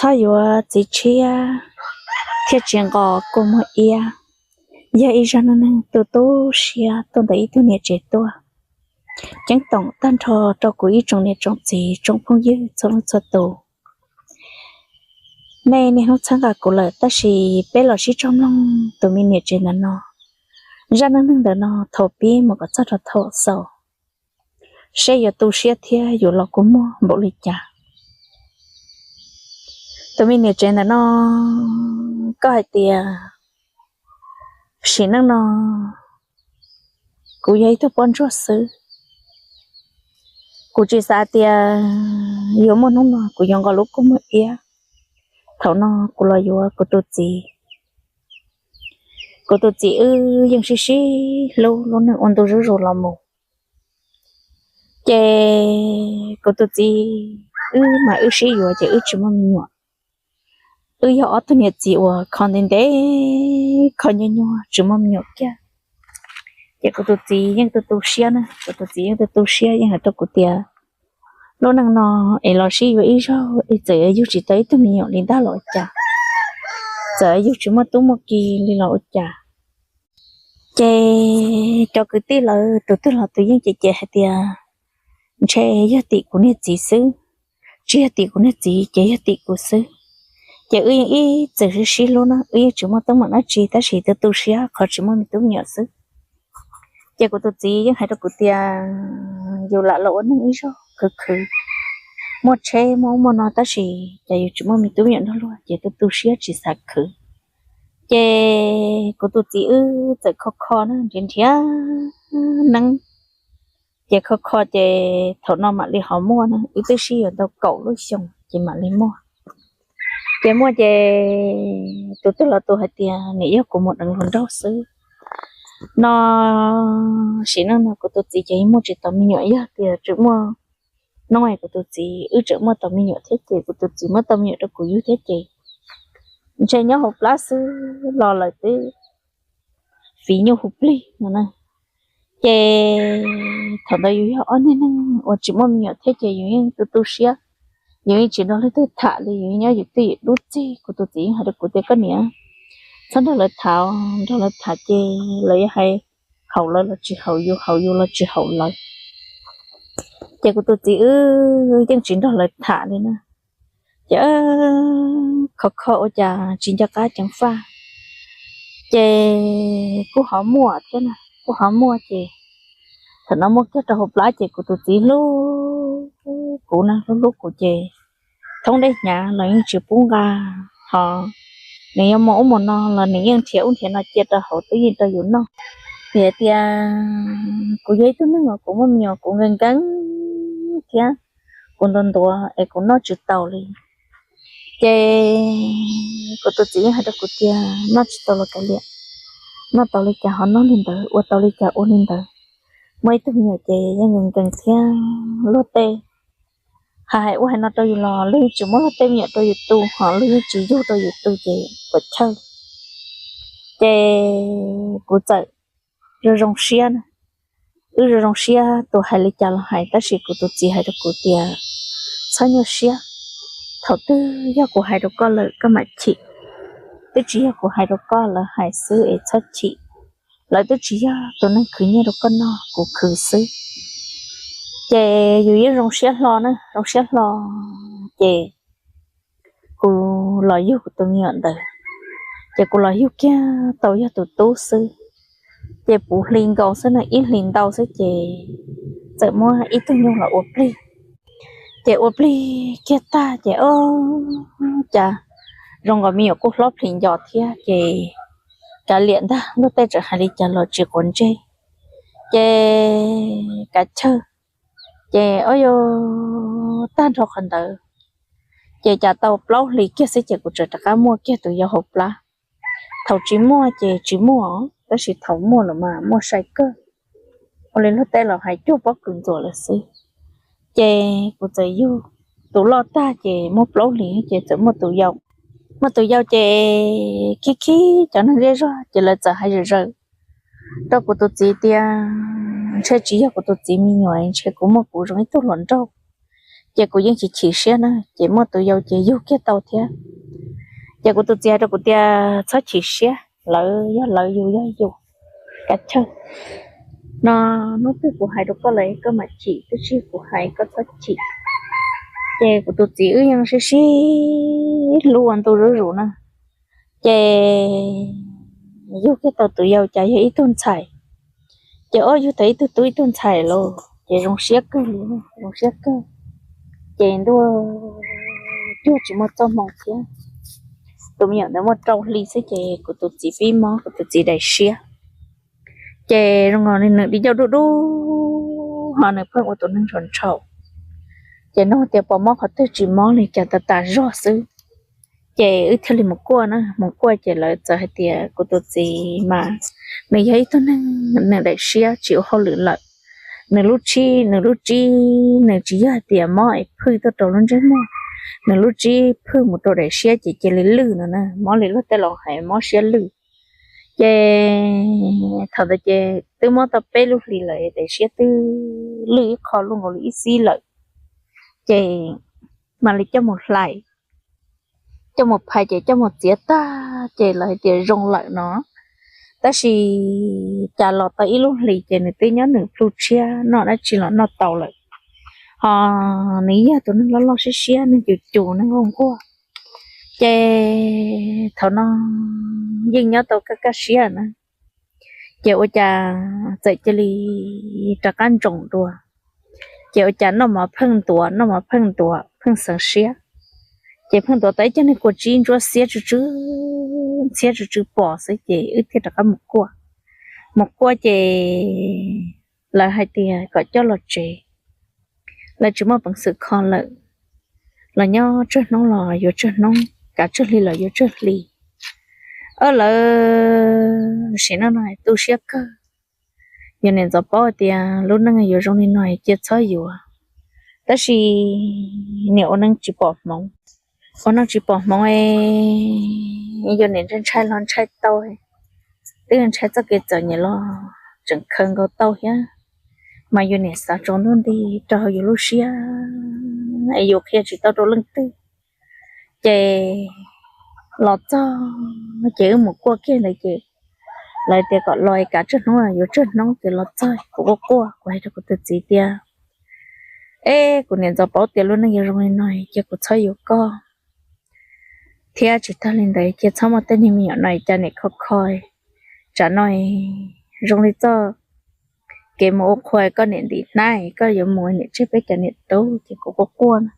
Txhob yuav txiv tshiab thiab tsis nqos kua muag iab, yog ib zaj neej neeg tu tu siab tuaj ntawm ib tug niam tsev tuaj. Ceeb toom tag nrho rau kuv ib tsoom niam tsoom txiv tsoom phooj ywg txhua leej txhua tus. Nej niaj hnub txhawb nqa kuv lawm tab sis peb los sib tso mloog tus me niam tsev ntawm no, zaj neej neeg ntawm no thaum pib mus kom txog rau thaum xaus, seb yuav tu siab thiab yuav los kua muag npaum li cas. Tus me niam tsev ntawm no, koj hais tias, sim neej no kuv yog ib tug poj ntsuag xwb, kuv tsis xav tias yuav muaj hnub no kuv yuav nqos lub kua muag iab. Thaum no kuv los yuav kuv tus txiv. Kuv tus txiv wb yeej sib sib hlub lub neej ua ntu zuj zus los mus. Ces kuv tus txiv wb mas wb sib yuav ces wb tsis muaj me nyuam. Wb yog ob tug niam txiv uas kho ntev ntev, kho nyuaj nyuaj tsis muaj me nyuam kiag. Ces kuv tus txiv yeej tu tu siab na, kuv tus txiv yeej tu tu siab yeej hais rau kuv tias, lub neej no es los sib yuav ib zaug es txawm yug tsis tau ib tug me nyuam li ntag los ua cas, txawm yug tsis muaj tub muaj ki li los ua cas. Ces cov kwv tij lawv tus twg los tus yeej cem cem hais tias, ntshe yog tim kuv niag txiv xwb, tsis yog tim kuv niag txiv ces yog tim kuv xwb. Ces wb yeej ib txwm sib sib hlub na, wb yeej tsis muaj teeb meem dab tsi tab sis tu tu siab qhov tsis muaj me tub me nyuam xwb. Ces kuv tus txiv yeej hais rau kuv tias, yus lam los ua neej ib zaug khwv khwv, muaj tsheb muaj ub muaj no tab sis ces yus tsis muaj me tub me nyuam nrog luag ces tu tu siab tsis xav khwv. Ces kuv tus txiv wb txawm kho kho na, nrhiav nrhiav neeb, ces kho kho ces thaum no mam li ho muaj na, wb twb sib yuav tau kaum lub xyoo ces mam li muaj. Ces muaj ces tus twg los tus hais tias nim yog kuv mus deev hluas nraug xwb no. Sim neej no kuv tus txiv ces yeej muaj tsis tau me nyuam, yog tias tseem muaj hnub es kuv tus txiv wb tseem muaj tau me nyuam thiab ces kuv tus txiv muab tau me nyuam rau kuv yug thiab ces ntshe nyob hauv plab xwb los lawm twb fiv nyuj hu plig no na. Ces thaum ntawd yus yog ob niag neeg uas tsis muaj me nyuam thiab ces yus yeej tu tu siab, yus yeej tsis nrog leej twg tham li, yus yeej nyob yus twj ywm dub txig. Kuv tus txiv yeej hais rau kuv tias koj niam, txhob nrog lawv tham, nrog lawv tham ces lawv yuav hais haum lawv los tsis haum yus, haum yus los tsis haum lawv. Ces kuv tus txiv wb yeej tsis nrog lawv tham li na. Ces khov kho ua cas tsis nco qab ceev faj, ces kuj ho muaj thiab na, kuj ho muaj ces thaum no muaj kiag rau hauv plab ces kuv tus txiv hlub kuv na, hlub hlub kuv ces thoob dej hnyav los yeej tsis pub nqa, ho nws yuav mus ub mus no los nws yeej nrhiav ub nrhiav no cia rau hauv twb yeej rau yus noj. Vim hais tias kuv yog ib tug neeg uas kuv muaj me nyuam kuv nkees nkees thiab kuv ntuav ntuav es kuv noj tsis tau li. Ces kuv tus txiv yeej hais rau kuv tias noj tsis tau los kav liam, noj tau li cas ho noj li ntawd, ua tau li cas ua li ntawd. Muaj ib tug me nyuam ces yeej nkees nkees thiab luag tej hais hais ua hais no rau yus los luag yeej tsis muab luag tej me nyuam rau yus tu, ho luag yeej tsis yug rau yus tu ces puas chawj. Ces kuv txawm zoo zoo siab na, wb zoo zoo siab tus hais li cas los hais tab sis kuv tus txiv hais rau kuv tias txhob nyuaj siab, thaum twg yog kuv hais rau koj lawm koj mam chim, twb tsis yog kuv hais rau koj, lawv hais xwb es txhob chim. Lawv twb tsis yog tus neeg khwv nyiaj rau koj noj, kuv khwv xwb. Ces yus yeej zoo siab hlo na, zoo siab hlo ces kuv los yug kuv tus me nyuam ntawd, ces kuv los yug kiag tau yog tus tub xwb. Ces puv hli nkaus xwb no, ib hlis ntau xwb ces txawm muab ib tug nyuj los ua plig. Ces ua plig kiag tag ces o, cas zoo nkaus me nyuam kuj hlob plhis nco thiab ces kav liam ntag, luag tej txawm hais li cas los tsis quav ntsej, ces kav chawj. Ces o, tag nrho qhov ntawd ces cas tau plaub hlis kiag xwb ces kuv txawm rov qab muaj kiag tus yau hauv plab. Thaum tsis muaj ces tsis muaj, tab sis thaum muaj lawm mas muaj sai kawg, ua li luag tej los hais cuag pob kws ntxuam lawm xwb. Ces kuv txawm yug tus loj tag ces muaj plaub hlis ces txawm muaj tus yau. Muaj tus yau ces khib khib cov neeg zej zog ces lawv txawm hais zom zaws rau kuv tus txiv tias ntshe tsis yog kuv tus txiv me nyuam, ntshe kuv muaj kuv zoo ib tug hluas nraug. Ces kuv yeej tsis chim siab na, ces muaj tus yau ces yug kiag tau thiab. Ces kuv tus txiv hais rau kuv tias txhob chim siab, lawv yog lawv, yus yog yus, kav chawj. No, hnub twg kuv hais rau koj lawm koj mam chim, twb tsis yog kuv hais, koj txhob chim. Ces kuv tus txiv wb yeej sib sib hlub ua ntu zuj zus na. Ces yug kiag tau tus yau cas yog ib tug ntxhais. Ces ob yug tau ib tug tub ib tug ntxhais los ces zoo siab kawg li, zoo siab kawg. Ces ntuj, cuag tsis muaj txoj hmoo thiab. Tus me nyuam ntawd muaj rau hli xwb ces kuv tus txiv pib mob, kuv tus txiv daim siab. Ces zoo nkaus li nws di ncauj dub dub, ho nws pheej ua tus neeg ntshaus ntshaus. Ces nug tias puas mob qhov twg, tsis mob li, cas tas tas zog xwb. Ces wb thiaj li mus kuaj na, mus kuaj ces lawv txawm hais tias kuv tus txiv mas nws yog ib tug neeg, nws daim siab tsis ua hauj lwm lawm. Nws lub tshib, nws lub tsib, nws tsis yog hais tias mob es phwj tuaj rau lub ntsej muag, nws lub tsib phwj mus rau daim siab ces cia li lwj no na, mob li luag tej laus hais mob siab lwj. Ces thaum ntawd ces twb mob tau peb lub hlis lawm, daim siab twb lwj ib qho luaj nkaus li ib xib lawm. Ces mam li coj mus hlais, coj mus phais ces coj mus txiav tag ces lawv hais tias zoo lawm no. Tab sis cas los tau ib lub hlis ces nws twb nyob nws plhu tshiab, noj dab tsi los noj tau lawm. Ho nws yog tus neeg loj loj siab siab, neeg cus cus, neeg nquag nquag. Ces thaum no yeej nyob tau kaj kaj siab na, ces ua cas txawm cia li rov qab ntsoos dua. Ces ua cas noj mov pheej ntuav, noj mov pheej ntuav, pheej xeev siab. Ces pheej ntuav tau ib co niag kua tsib ntsuab xiab tsw tsw, ntxhiab tsw tsw pos xwb ces wb thiaj rov qab mus kuaj. Mus kuaj ces lawv hais tias kom coj los tsev, lawv tsis muaj peev xwm kho lawm. Los nyob tsawg hnub los yuav tsawg hnub, kav tsawg hli los yuav tsawg hli. Ob lawv sim neej no tu siab kawg. Yus niam ntxov paub tias lub neej yuav zoo li no cia txhob yuav, tab sis niam ua neej tsis pom hmoov, ua neej tsis pom hmoov es yus niam ntshai ntshai los ntshai tau, twb ntshai txoj kev txom nyem los tseem khaws nkaus tau thiab. Mas yus niam xav tsaus ntuj nti rau hauv yus lub siab es yus qhia tsis tau rau leej twg. Ces los txog ces wb mus kuaj kiag ntawd ces lawv tias kom los es kav tsawg hnub yuav tsawg hnub ces los txog kuv quaj quaj, kuv hais rau kuv tus txiv tias, eb, kuv niam ntxov paub tias lub neej yuav zoo li no cia kuv txhob yuav koj, thiab tsis tag li ntawd cia txhob muaj tej niag me nyuam no cas niam kho kho, tsam no zoo li txoj kev mus ua qhua koj niam ntim hnab, koj yuav mus niam tseg peb cov niam tub. Ces kuv quaj quaj na,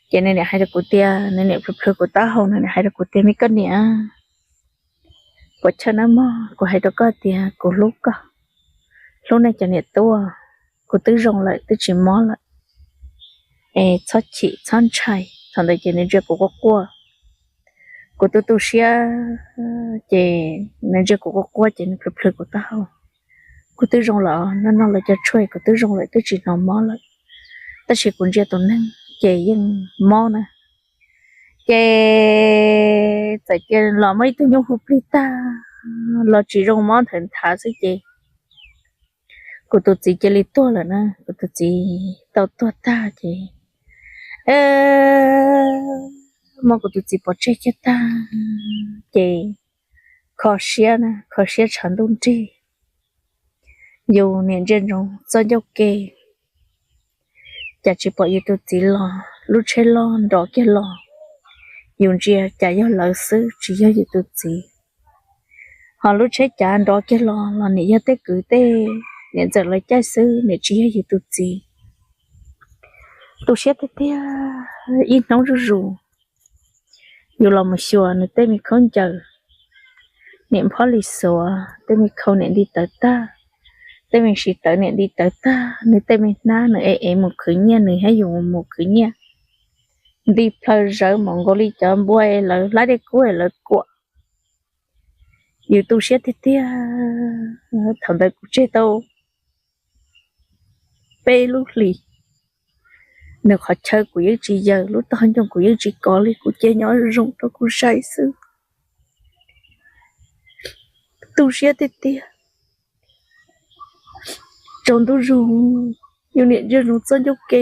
ces nws niam hais rau kuv tias, nws niam plhws plhws kuv taub hau, nws niam hais rau kuv tias, me koj niam, puas chawj nawb mog, kuv hais rau koj tias kuv hlub koj, hlub nej cov niam tub, kuv twb zoo lawm twb tsis mob lawm, es txhob chim txhob ntshai. Thaum ntawd ces nws ntsia kuv quaj quaj, kuv tu tu siab, ces nws ntsia kuv quaj quaj ces nws plhws plhws kuv taub hau. Kuv twb zoo lawm, noj noj lawv cov tshuaj, kuv twb zoo lawm twb tsis hnov mob lawm, tab sis kuv ntsia tus neeg ces yeej mob na. Ces txawm cia los muaj ib tug nyuj hu plig tag los tsis zoo, mob nthawv nthav xwb ces kuv tus txiv cia li tuag lawm na. Kuv tus txiv tau tuag tag ces muab kuv tus txiv pov tseg kiag tag ces kho siab na, kho siab tshav ntuj nrig. Yus niam ntsia ntsoov txoj ncauj ke, cas tsis pom yus tus txiv los, lub tsheb loj nrov kiag los, yus ntsia cas yog lawv xwb tsis yog yus tus txiv. Ho lub tsheb cav nrov kiag los los niam yog tej kwv tej niam ntxawm lawv caij xwb, niam tsis yog yus tus txiv. Tu siab tiag tiag, ib hnub zuj zus yus los mus xyuas nws tej me khaub ncaws, niam nphob lis xuav, tej me khau niam nti tawv tag, tej me siv tawv niam nti tawv tag, nws tej me hnab nws ev ev mus khwv nyiaj, nws thiab yus mus khwv nyiaj, nti plhaw zawv mus nkaus li cov npua lawv hlab dej kub lawv kuam. Yus tu siab tiag tiag. Thaum ntawd kuv tseg tau peb lub hlis, nws qhov chaw kuv yeej tsis yaws, lub tog ncoo kuv yeej tsis kov li, kuv cia nyob zoo rau kuv saib xwb. Tu siab tiag tiag. Tsaus ntuj zus, yus niam ntsia zus txoj ncauj ke,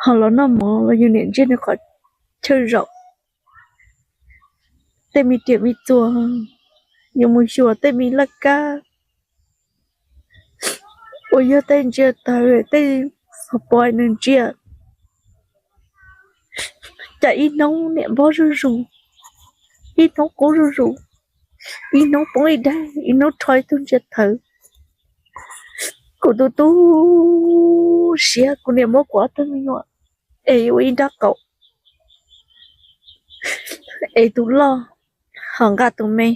Ho los noj mov los yus niam ntsia nws qhov chaw zaum, tej me riam me txuas, yuav mus xyuas tej me laj kab uas yog tej ntsia tawv, tej xov pos nws ntsia. Cas ib hnub niam npob zuj zus, ib hnub qub zuj zus, ib hnub poob ib daig, ib hnub rho ib tug ntsia thawv. Kuv tu tu siab, kuv niam muab kuv ob tug me nyuam es ua ib nrab qaum, es tus loj ho nqa tus me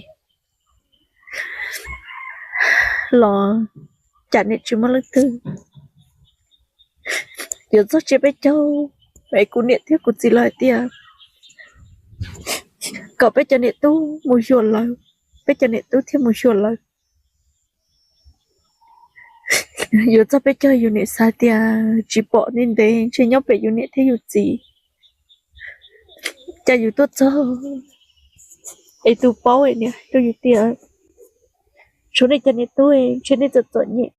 los, cas niam tsis muaj leej twg. Yuav txog tsiab peb caug es kuv niam thiab kuv txiv lawv hais tias kom peb cov niam tub mus xyuas lawv, peb cov niam tub thiaj mus xyuas lawv. Yuav txog peb caug yus niam xav tias tsis pom ntev ntev, ntshe nyob pem yus niam thiab yus txiv. Cas yus tuaj txog es tus paub niam rau yus tias tshuav nej cov niam tub, ntshe nej txom txom nyem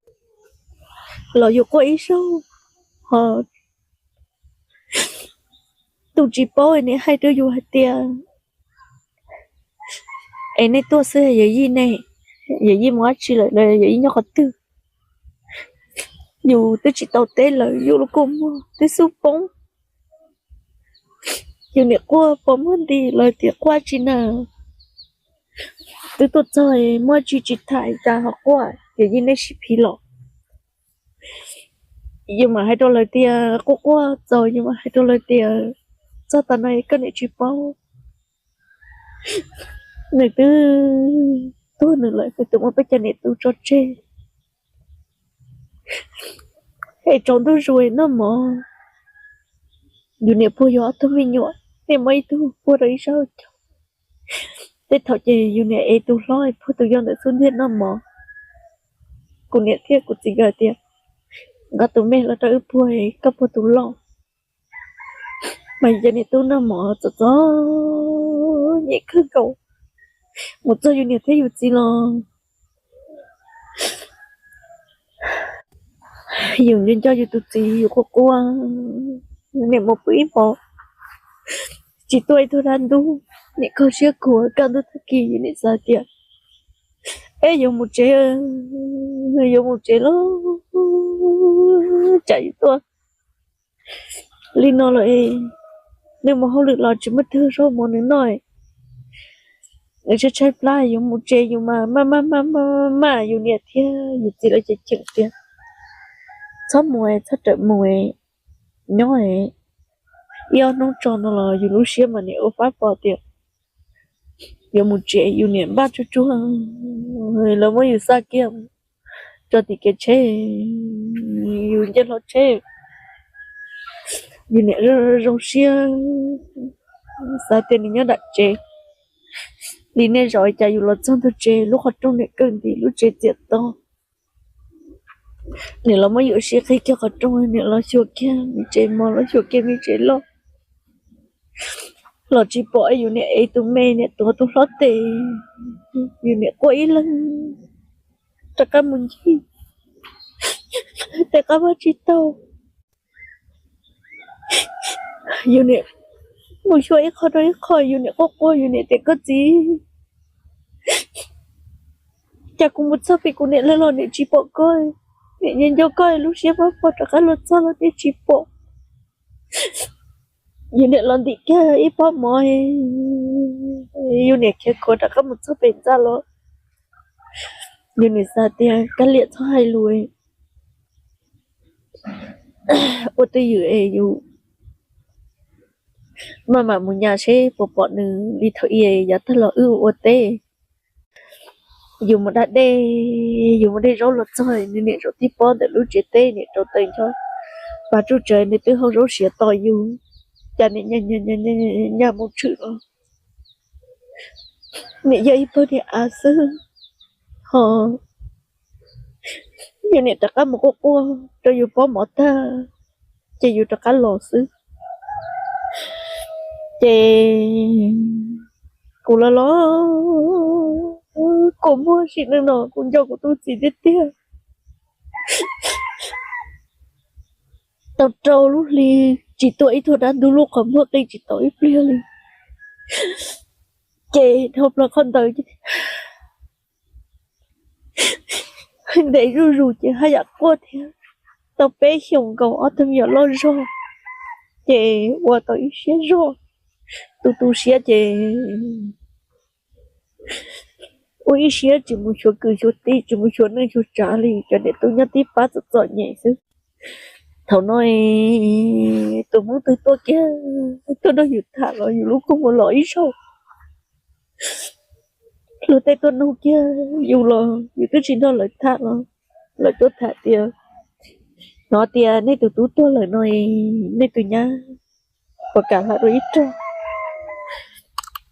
los yus quaj ib zaug, ho tus tsis paub niam hais rau yus hais tias es nej tuaj xwb, yawm yij nej, yawm yij mus dab tsi lawm, yawm yij nyob qhov twg? Yus twb tsis tau teb lawv, yus lub kua muag twb xub poob. Yus niam quaj pos muag nti los tias quaj tsi na, twb tuaj txog muaj tsi tsis tham cas ho quaj, yawm yij nej sib phiv los. Yus mam hais rau lawv tias quaj quaj txaus, yus mam hais rau lawv tias txog tav no koj niam tsis paub. Nws twb tuag nws lawm, nws twb muab peb cov niam tub tso tseg. Es tsaus ntuj zus noj mov, yus niam puag yus ob tug me nyuam, niam muab ib tug puag rau ib sab caug. Tej thaum ces yus niam ev tus hlob puag tus yau ntawm xub ntiag noj mov. Kuv niam thiab kuv txiv nkawd tias nqa tus me los rau wb puag, koj puag tus loj. Mas yus cov niam tub noj mov txom txom nyem kawg nkaus. Mus txog yus niam thiab yus txiv los yus nco nco yus tus txiv, yus quaj quaj, niam mus pw ib hmos tsis tuaj ib tug dab ntub, niam kho siab khuav kaj ntug tag kis, yus niam xav tias es yuav mus tsev, yuav mus tsev los tsam yus tuaj li no lawm, nws mus hauj lwm los tsis muaj twg zov mov nws noj, nws tshaib tshaib plab, yuav mus tsev yus mas maj maj maj maj, yus niam thiab yus txiv lawv ces cheem tias txhob mus, txhob rawm mus, nyob ib ob hnub tso no los yus lub siab mas niam ua fab pom tias yuav mus tsev, yus niam npaj tsuag tsuag, lawv muab yus xa kiag rau tim kev tsheb, yus nce hlo tsheb, yus niam zoo siab xav tias nws nyob nram tsev. Li nej zaum cas yus los txog ntug tsev, lub qhov rooj niam kawg nti, lub tsev txias to. Niam los muab yus siv qhib kiag qhov rooj, niam los xyuas kiag me tsev mos, los xyuas kiag me tsev loj, los tsis pom yus niam ev tus me, niam tuav tus hlob tes, yus niam quaj ib leeg rov qab mus ncig, tes qab vaj tsis tau. Yus niam mus xyuas ib qho rau ib qho, yus niam quaj quaj, yus niam tias koj txiv, cas kuv mus txog pem kuv niam lawv los niam tsis pom koj, niam nco nco koj, lub siab fab pom rov qab los txog los niam tsis pom. Yus niam los ntim kiag ib pob mov, yus niam khiav khuav rov qab mus txog pem ntxa los, yus niam xav tias kav liam txhob hais lus, ua twj ywm es yus maj mam mus nyas seb puas pom nws li thaum ub yav tag los wb ua teb. Yus mus da dej, yus mus de zaub los txog, nws niam zaum tib pob ntawm lub tsev teb, niam rauv taws ncho pas tsuj tsawv, nws twb hau zaub siav tos yus, cas niam nyas mus tshwm los, niam yog ib pawg niag av xwb. Ho yus niam rov qab mus quaj quaj rau yus pob mov tag, ces yus rov qab los xwb. Ces kuv los los kua muag sim neej no, kuv nco kuv tus txiv tiag tiag. Tau rau lub hli tsis tuaj ib tug dab ntub lub qhov muag qi tsis tau ib pliag li. Ces dhau plaws qhov ntawd ces ntev zuj zus ces haj yam quaj thiab. Tau peb xyoos nkaus ob tug me nyuam loj zog, ces ua tau ib siab zog, tu tu siab ces ua ib siab tsis mus xyuas kwv xyuas tij, tsis mus xyuas neej xyuas tsav li, cov niam tub nyob tib pab txom txom nyem xwb. Thaum no tus Hmoob twg tuaj kiag tuaj nrog yus tham los yus lub kua muag los ib zaug. Luag tej tuaj nug kiag yus los yus twb tsis nrog lawv tham los lawv tuaj tham tias, hnov tias nej tus tub tuag lawm no, nej tus nyab puas kam hla dua ib rooj?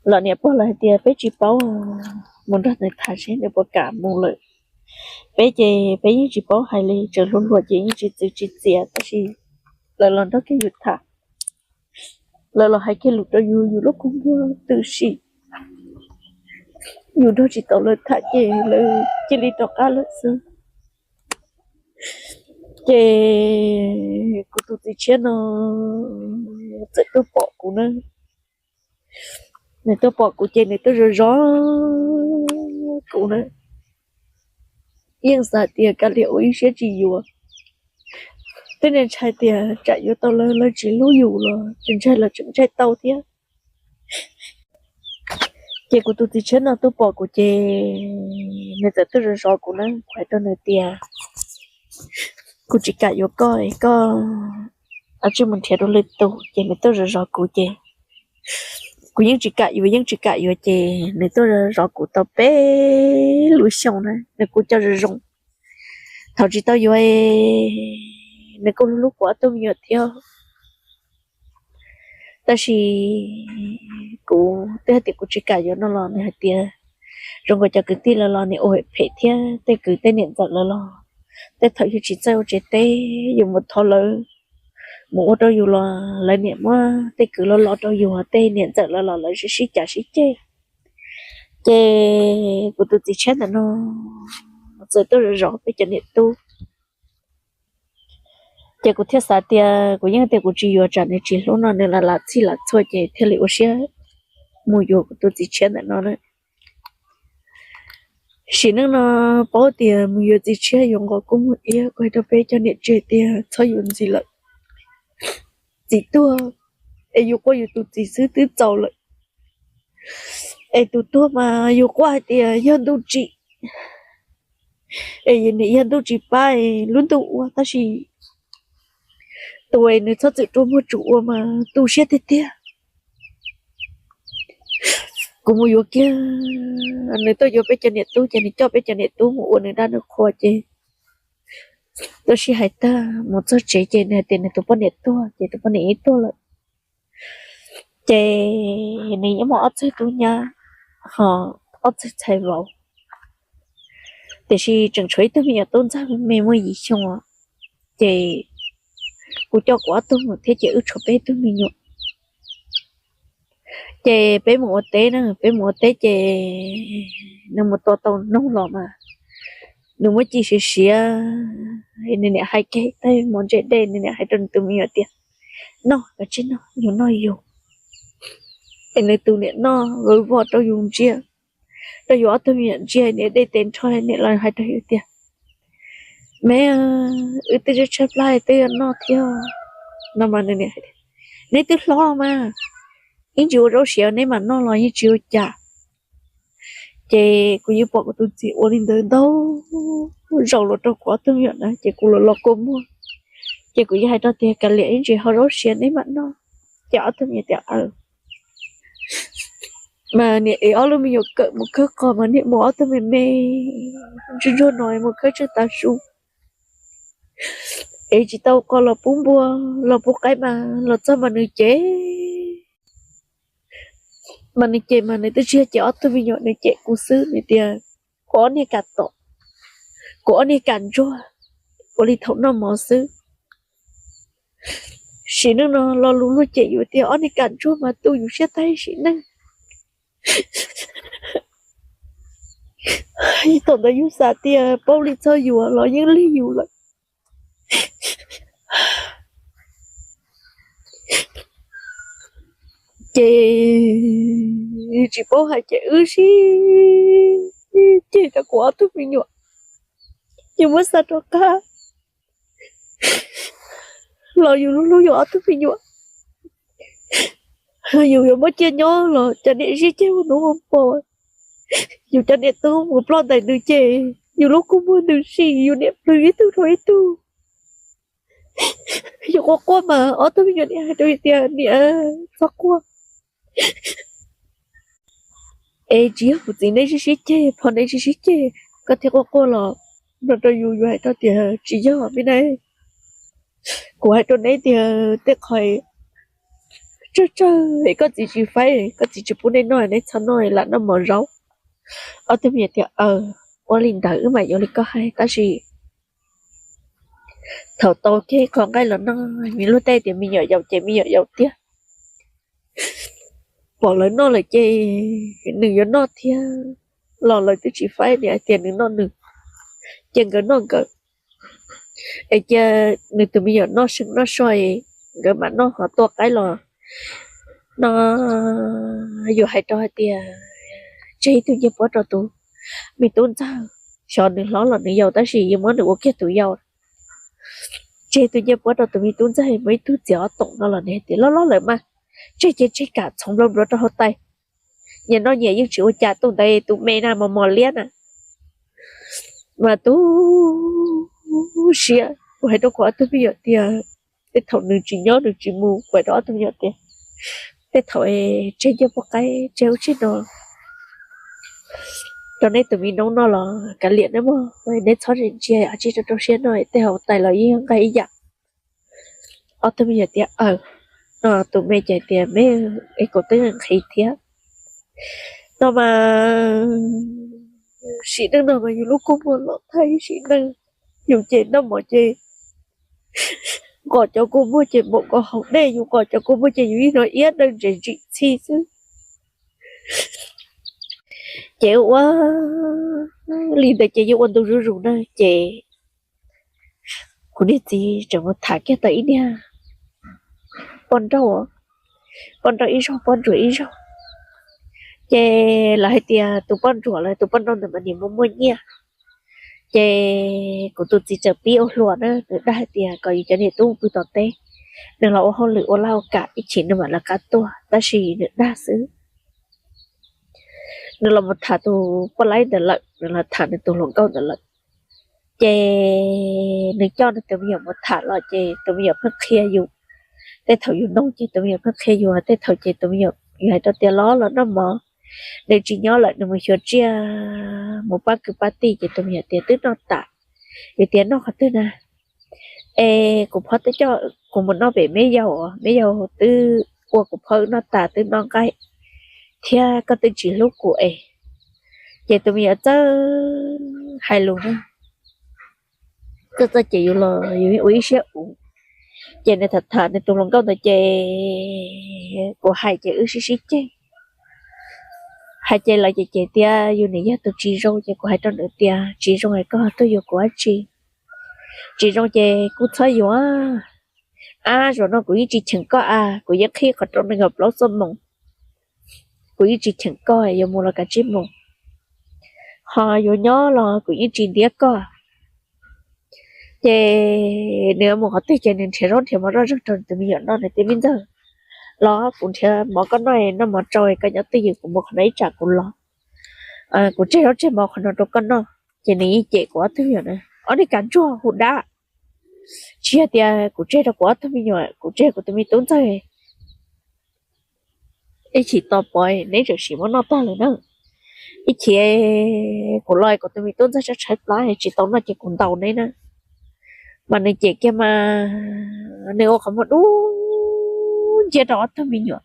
Los niam pog lawv hais tias peb tsis paub, mus nrog nws tham seb nws puas kam mus lawm. Peb ces peb yeej tsis paub hais li, tseem hluas hluas ces yeej tsis txwv tsis txiav, tab sis lawv los nrog kiag yus tham, lawv los hais kiag lus rau yus, yus lub kua muag twm sim, yus nrog tsis tau lawv tham ces lawv cia li rov qab lawm xwb. Ces kuv tus txiv tshiab no txawm tuaj pom kuv na. Nws tuaj pom kuv ces nws tuaj zov zov kuv na. Yeej xav tias kav liam ua ib siab tsis yuav, twb ntshai tias tsam yuav tau lawv, lawv tsis hlub yus los tseem ntshai, lawv tseem ntshai tau thiab. Ces kuv tus txiv tshiab no tuaj pom kuv ces nws txawm tuaj zov zov kuv na, kuv hais rau nws tias kuv tsis kam yuav koj, koj a tsis mus nrhiav rau lwm tus. Ces nws tuaj zov zov kuv ces kuv yeej tsis kam yuav, yeej tsis kam yuav ces nws tuaj zov kuv tau peb lub xyoo na, nws kuj coj zoo zoo. Thaum tsis tau yuav, nws kuj hlub hlub kuv ob tug me nyuam thiab. Tab sis kuv twb hais tias kuv tsis kam yuav no los nws hais tias zoo nkaus cov kwv tij lawv los niam ua phem thiab, tej kwv tej niam ntxawm lawv los tej thaum yus tsis txawj ua tsev teb, yus mus thov lawv mus ua rau yus los lawv niam muab tej kwv los los rau yus, tej niam ntxawm lawv los lawv sib sib cav sib ceg. Ces kuv tus txiv tshiab ntawm no txawm tuaj zov zov peb cov niam tub. Ces kuv thiaj xav tias kuv yeej tias kuv tsis yuav tsam nws tsis hlub no, nws lam lam txhij lam txhua ces thiaj li ua siab mus yuav kuv tus txiv tshiab ntawm no na. Sim neej no paub tias mus yuav txiv tshiab yuav nqos kua muag iab, kuv hais rau peb cov niam tsev tias txhob yuav ntxiv lawm. Txiv tuag es yus quaj yus tus txiv xwb twb txaus lawm, es tus tuag mas yus quaj hais tias yog ntuj tsim, es nws yog ntuj tsis pab lub ntuj ua, tab sis tus es nws txhob txwm rua muag tsum ua mas tu siab tiag tiag. Kuv mus yuav kiag, nws tuaj yuav peb cov niam tub ces nws coj peb cov niam tub mus ua nws dab nws qhua ces tuaj sib hais tag mus txog tsev ces nws hais tias nws tus poj niam tuag ces tus poj niam yeej tuag lawm. Ces nws yeej muaj ob txheej tub nyab, ho ob txheej txhais vauv, tiam sis tseem tshuav ib tug me nyuam tub ntxawg me muaj yim xyoo. Ces kuv coj kuv ob tug mus thiab ces wb tshuav peb tug me nyuam. Ces peb mus ua teb na, peb mus ua teb ces nws mus tua tau noog los mas nws muab ci siav siav, nws niam hais kiag tej mov ntse dej, nws niam hais rau nws tus me nyuam tias noj, kav tsij noj, yus noj yus. Es nws tus niam noj vawv vog rau yus ntsia, rau yus ob tug me nyuam ntsia, niam dej tes nrho, niam los hais rau yus tias me, wb twb tshaib tshaib plab twb yuav noj thiab no mas nws niam hais tias neb twb hlob mas, ib ntsis ua zaub siav neb mam noj los yeej tsis ua cas. Ces kuv yeej pom kuv tus txiv ua li ntawd ntau zaus los rau kuv ob tug me nyuam na, ces kuv los los kua muag. Ces kuv yeej hais rau tias kav liam ib ntsis ho zaub siav neb mam noj. Ces ob tug me nyuam tias aws. Mas niam ev ob lub me nyuam kawm mus khawb qos mas niam mus ob tug me me ntsuag ntsuag no mus khawb tsheej tav su. Ev tsis tau qos los pub npua, los pub qaib mas los txog mas nws cem. Mas nws cem mas nws twb tsis yog cem ob tug me nyuam, nws cem kuv xwb, nws tias kuv ob niag kam tom, kuv ob niag kam ntsuag, ua li thaum noj mov xwb. Sim neej no lo lus luag cem yus tias ob niag kam ntsuag mas tu yus siab tag sim neej. Thaum ntawd yus xav tias paub li txog yus los yeej lig yus lawm. Ces tsis paub hais ces wb sib ceg rau kuv ob tug me nyuam. Yus muab xa rov qab los yus hlub yus ob tug me nyuam, yus yuav muab cia nyob los cov niam sib ceg ua hnub ua npo, yus cov niam tub mus ploj ntais nws ces yus lub kua muag ntws si, yus niam plhws ib tug rau ib tug. Yus quaj quaj mas ob tug me nyuam niam hais rau yus tias niam, txhob quaj, es tsis yog kuv txiv neb sib sib ceg, pog neb sib sib ceg koj thiaj quaj quaj los no rau yus. Yus hais rau tias tsis yog me na, kuv hais rau neb tias tej qho tsawg tsawg es koj txiv tsis faib, koj txiv tsis pub neb noj, neb txhob noj, lam noj mov zaub. Ob tug me nyuam tias ua li ntawd wb mam yuav li koj hais, tab sis thaum tau kiag qhov nqaij los noj, me luag tej tias me nyuam yaus ces me nyuam yaus tiag, pom lawv noj lawm ces nws yuav noj thiab los lawv twb tsis faib, nws hais tias nws noj nws, cia nkawd noj nkawd, es cia nws tus me nyuam noj seev noj soj, nkawd mam noj ho tua qaib los no. Yus hais rau hais tias tseg ib tug ncej puab rau tus me tub ntxawg, xyov nws hlob los nws yau tab sis yuav muab nws ua kiag tus yau. Tseg tus ncej puab rau tus me tub ntxawg, muaj ib tug txiav ob toom no los nws hais tias loj loj lawm mas, tseg ces tseg kam txhoov nplua nplua rau hauv tais, nyias noj nyias yeej tsis ua cas, tus ntawd tus me na mos mos liab na. Mas tu siab, kuv hais rau kuv ob tug me nyuam tias tej thaum nws tsis nyob nws tsis mus, kuv hais rau ob tug me nyuam tias tej thaum tseg ncej puab qaib tseg ub tseg no rau neb tus me noob noj los kav liam neb mog, neb txhob ntsia ntsia tseg rau rau siab no, tej hauv tais los yeej yog nqaij ib yam. Ob tug me nyuam tias aws, no tus me ces tias me, es kuv twb nqhis thiab. No mas sim neej no mas yus lub kua muag los thaiv sim neej. Yus ces noj mov ces nqos cov kua muag ces npaum nkaus hauv dej, yus nqos cov kua muag ces yus yeej hnov iab daw ntses ntsim txhij xwb. Ces ua li ntawd ces yuav ua ntu zuj zus na ces kuv niag txiv tseem mus tham kiag tau ib niag poj nrauj, poj nrauj ib zaug poj ntsuam ib zaug. Ces lawv hais tias tus poj ntsuam los tus poj nrauj ntawd mas niam muaj muaj nyiaj. Ces kuv tus txiv txawm pib ua hluas na, nws dag hais tias kom yus cov niam tub pw tom teb, nws los ua hauj lwm ua laj ua kam ib chim nws mam lawv qab tuaj, tab sis nws dag xwb. Nws los mus tham tus poj laib ntawd lawm, nws los tham nws tus hluas nkauj ntawd lawm. Ces nws coj nws tus me nyuam mus tham los ces tus me nyuam pheej qhia yus. Tej thaum yus noog ces tus me nyuam pheej qhia yus, tej thaum ces tus me nyuam yus hais rau tias los los noj mov, nws tsis nyob lawm nws mus xyuas tsiaj mus pab kwv pab tij ces tus me nyuam tias twb noj tas. Yus tias noj qhov twg na? Es kuv phob twb coj kuv mus noj pem me yaus, me yaus twb ua kuv phob wb noj tas twb noj nqaij thiab koj twb tsis hlub kuv es. Ces tus me nyuam txawj hais lus na, txawj txawj ces yus los yus ua ib siab uv. Ces nws tham tham nws tus hluas nkauj ntawd ces kuv hais ces wb sib sib ceg. Hais ces lawv ces cem tias yus nim yog tus tsis zoo ces kuv hais rau nws tias tsis zoo es koj tuaj yuav kuv dab tsi? Tsis zoo ces kuj txhob yuav. Ab, zaum no kuv yeej tsis cheem koj a, kuv yeej qhib qhov rooj nees nkaum plaub xuab moos. Kuv yeej tsis cheem koj, yuav mus los kav tsij mus, ho yuav nyob los kuv yeej tsis ntiab koj. Ces nws mus qhov twg ces nws nrhiav zaub nrhiav mov zoj zeeg rau nws tus me nyuam noj, nws tias me ntxawg, los kuv nrhiav mov koj noj, noj mov tsau koj nyob twj ywm, kuv mus qhov no ib tsam kuv los, kuv tseg zaub tseg mov qhov no rau koj noj. Ces nws yeej cem kuv ob tug me nyuam na, ob niag kav ntsuag hu dab. Tsis yog tias kuv tseg rau kuv ob tug me nyuam, kuv tseg kuv tus me tub ntxawg ib chim tos pov neb tseem sim muab noj tag lawm na. Ib chim kuv los kuv tus me tub ntxawg tshaib tshaib plab tsis tau noj ces kuv ntaus neb na. Mas nws cem kiag mas nws ua qhov muag dub nciab rau ob tug me nyuam.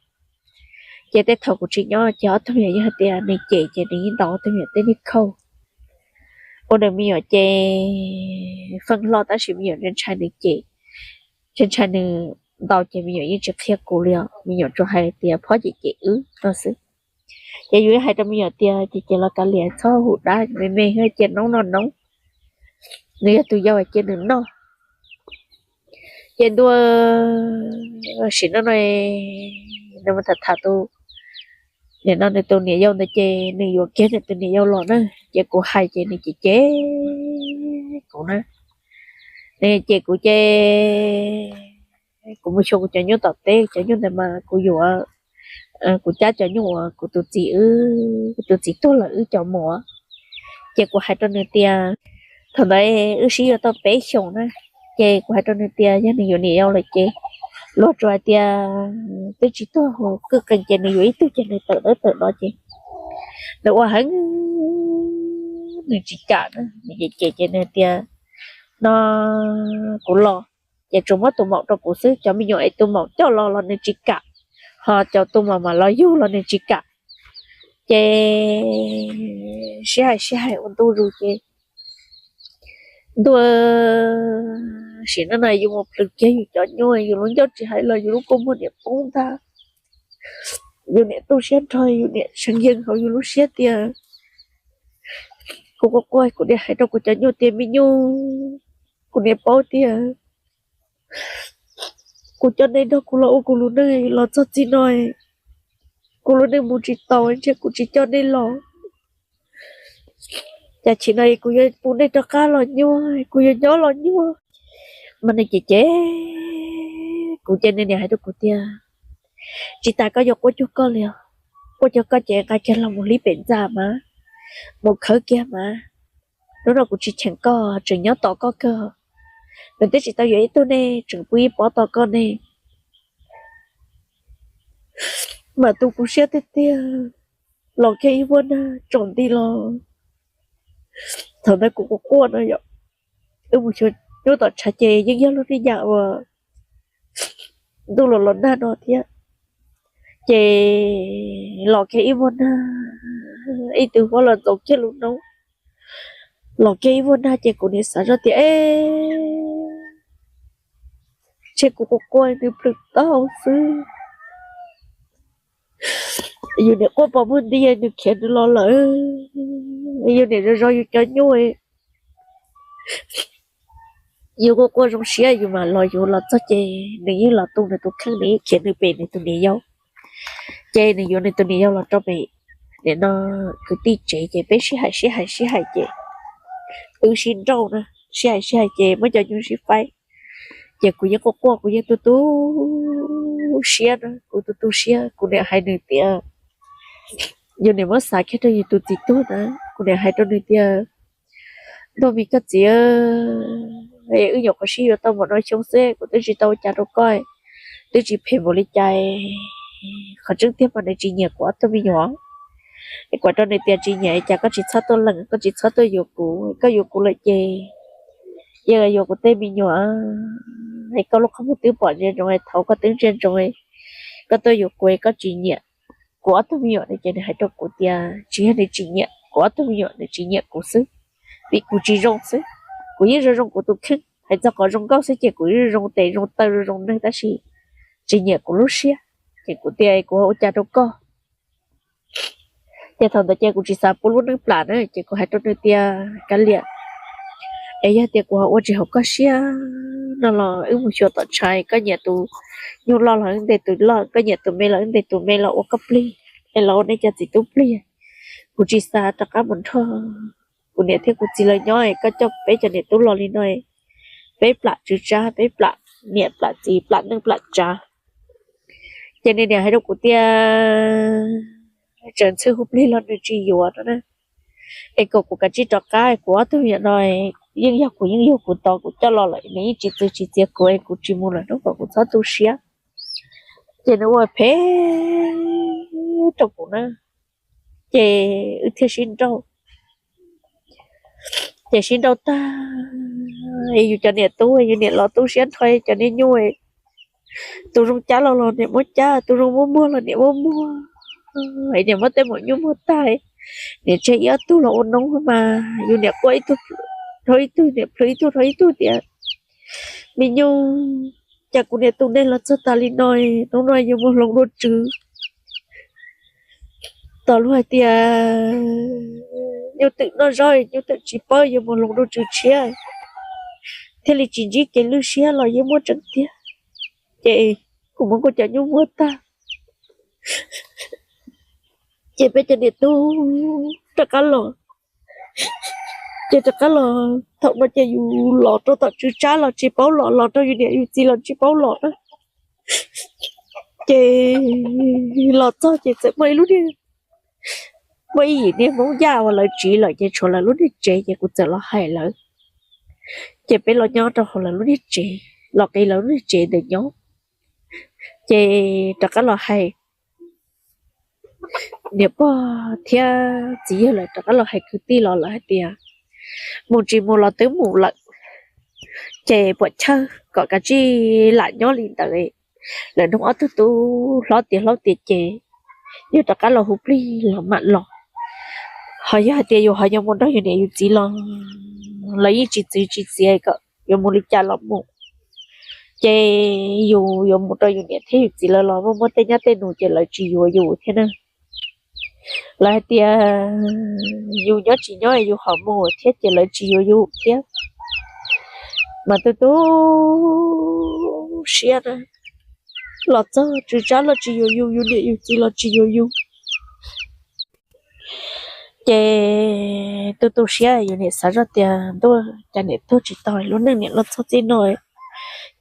Ces tej thaum kuv tsis nyob ces ob tug me nyuam yeej hais tias nws cem ces nws yeej ntaus ob tug me nyuam tej niag khau. Ua nws me nyuam ces feej hlo tab sis me nyuam ntshai nws cem, ntshai nws ntaus ces me nyuam yeej tsis qhia kuv li os, me nyuam tsuas hais tias phob cem cem wb no xwb. Ces yus hais rau me nyuam tias ces ces los kav liam txhob hu dab me me, cia noob noj noob, nws yog tus yau cia nws noj. Ces ntua sim no no Nws mus tham tham tus, nim no nws tus niam yau ntawd ces nws yuav kiag nws tus niam yau los na. Ces kuv hais ces nws cem cem kuv na, nws cem kuv ces kuv mus xyuas kuv cov nyuj tom teb, cov nyuj ntawd mas kuv yuav, kuv cab cov nyuj uas kuv tus txiv, tus txiv tuag lawm wb cov mus. Ces kuv hais rau nws tias, thaum ntawd wb sib yuav tau peb xyoos na, ces kuv hais rau nws tias yog nws yuav niam yau lawm ces luag tsuas hais tias twb tsis tuag hauv kwj qees ces nws yuav ib tug ces nws tawm dawb tawm do ces nws ua heev, nws tsis kam na, nws cem cem ces nws tias no kuv los ces tsuas muab tus maum rau kuv xwb, cov me nyuam es tus maum coj los los nws tsis kam, ho cov tus maum mam los yug los nws tsis kam. Ces sib hais sib hais ua ntu zus ces ntuj, sim neej no yus mus plhws kiag yus cov nyuj, yus lub ncauj tsis hais los yus lub kua muag niam poob ntag, yus niam tu siab nrho, yus niam seev yees hauv yus lub siab tias kuv quaj quaj kuv niam hais rau kuv cov nyuj tias me nyuj, kuv niam paub tias kuv coj nej nrog kuv los ua kuv lub neej los txog txij no, kuv lub neej mus tsis tau, ntshe kuv tsis coj nej los. Cas chim no kuv yuav pub nej rov qab los nyuaj, kuv yuav nyob los nyuaj. Mas nws cem cem kuv ces nws niam hais rau kuv tias tsis tas koj yuav quaj cuag koj li os, quaj cuag koj ces nqa kiag los mus hlib pem ntxa mas, mus khawb kiag mas, hnub no kuv tsis cheem koj, tseem nyob tos koj kawg. Nws twb tsis tau yuav ib tug ne, tseem pw ib pob tos koj ne. Mas tu kuv siab tiag tiag, los kiag ib vuag nag tsaus nti los. Thaum ntawd kuv quaj quaj no yom, wb mus xyuas nyuj tom tshav ces yeej yog lub nij yam uas ntuj los los nag no thiab. Ces los kiag ib vuag nag, ib tug huab los ntxoov kiag lub noob, los kiag ib vuag nag ces kuv niam xav zoj tias e, ntshe kuv quaj quaj nws plhws taub hau xwb. Yus niam quaj pos muag nti nws khiav nws los lawm, yus niam zov zov yus cov nyuj, yus quaj quaj zoo siab yus mam los, yus los txog ces nws yeej los tu nws tus kheej, nws yeej khiav nws pem nws tus niam yau. Ces nws yuav nws tus niam yau los rau pem nim no kwv tij tsev ces peb sib hais sib hais sib hais ces wb sib nrauj na, sib hais sib hais ces muab cov nyuj sib faib. Ces kuv yeej quaj quaj, kuv yeej tu tu siab na, kuv tu tu siab, kuv niam hais nws tias yus niam muab xav kiag rau yus tus txiv tuag na, kuv niam hais rau nws tias ntuj me koj txiv, wb nyuam qhuav sib yuav tau npaum no xyoo xwb kuv twb tsis tau ua cas rau koj, twb tsis phem npaum li cas, qhov tseeb tiag mas nws tsis nyiam kuv ob tug me nyuam. Es kuv rau nws tias tsis nyiam cas koj tsis txhob tuaj lees, koj tsis txhob tuaj yuav kuv, koj yuav kuv lawm ces yeej yuav kuv tej me nyuam. Es koj lub qhov muag twb pom ntsia ntsoov, thaum koj twb ntsia ntsoov, koj tuaj yuav kuv, koj tsis nyiam kuv ob tug me nyuam no. Ces nws hais rau kuv tias tsis yog nws tsis nyiam kuv ob tug me nyuam, nws tsis nyiam kuv xwb, vim kuv tsis zoo xwb. Kuv yeej zoo zoo kuv tus kheej, hais txog qhov zoo nkauj xwb ces kuv yeej zoo tes zoo taw zoo zoo neeg tab sis tsis nyiam kuv lub siab. Ces kuv tias kuv ua cas rau koj? Ces thaum ntawd ces kuv tsis xav pub lub neej plam na, ces kuv hais rau nws tias kav liam, es yog tias kuv ho ua tsis haum koj siab no los wb mus xyuas tom tshav, koj nyiam tus nyuj loj los wb ntes tus loj, koj nyiam tus me los wb ntes tus me los ua koj plig, es los ua nej cov txiv tub plig. Kuv tsis xav rov qab mus nrog kuv niam thiab kuv txiv lawv nyob, koj coj peb cov niam tub los li no, peb plam tswv tsab, peb plam niam plam txiv, plam neej plam tsav. Ces nws niam hais rau kuv tias tseem ntxhw hu plig los nws tsis yuav no na, es kom kuv kav tsij rov qab, kuv ob tug me nyuam no yeej yog kuv, yeej yug kuv tod kuv coj los lawm, nws yeej tsis txwv tsis txiav kuv es kuv tsis mus lawm hnub kom kuv txhob tu siab. Ces nws ua phem rau kuv na, ces wb thiaj sib nrauj. Ces sib nrauj tag, yus cov niam tub, yus niam los tu siab nrho, cov niag nyuj, tus zoo cab los los niam muab cab, tus zoo muab muag los niam muab muag, niam muab tej maum nyuj muag tag, niam tseg ib ob tug los ua noob mas yus niam quaj ib tug dhau ib tug, niam plhws ib tug dhau ib tug tias me nyuj, cas kuv niam tus neeg los txog tas li no, hnub no yuav mus hloov dua tswv. Tos luag hais tias nyuj twm noj zaub, nyuj twm tsis paub, yuav mus hloov dua tswv tshiab thiaj li tsis ntsib kev lwj siab los yeej muaj tseeb tiag. Ces kuv muab kuv cov nyuj muag tag, Ces peb cov niam tub rov qab los, ces rov qab los thaum no ces yus los rau tom tswv tsab los tsis paub los, los rau yus niam yus txiv los tsis paub los na. Ces los txog ces txawm muaj ib lub niag, muaj ib yim niag Hmoob Yaj uas lawv tsiv lawm ces tshuav lawv lub niag tsev, ces kuv txawm los hais lawv, ces peb los nyob rau hauv lawv lub niag tsev, los qiv lawv lub niag tsev ntawm nyob. Ces rov qab los hais niam pog thiab txiv yawg lawm, rov qab los hais kwv tij los lawv hais tias mus tsis mus los twb mus lawm, ces puam chawj kom kav tsij lam nyob li ntawd. Lawv nug ob tug tub hlob tias hlob tias ces yog rov qab los hu plig los mam los, ho yog hais tias yus ho yuav mus nrog yus niam yus txiv los, lawv yeej tsis txwv tsis txiav kom yuav mus li cas los mus. Ces yus yuav mus rau yus niam thiab yus txiv lawv los muaj muaj tej nyab tej nus ces lawv tsis yuav yus thiab na. Lawv hais tias yus nyob tsis nyob yus ho mus thiab ces lawv tsis yuav yus thiab. Mas tu tu siab na, los txog tswv tsab los tsis yuav yus, yus niam yus txiv los tsis yuav yus. Ces tu tu siab yus niam xav zoj tias ntuj, cas niam tuag tsis tau lub neej niam los txog txij no,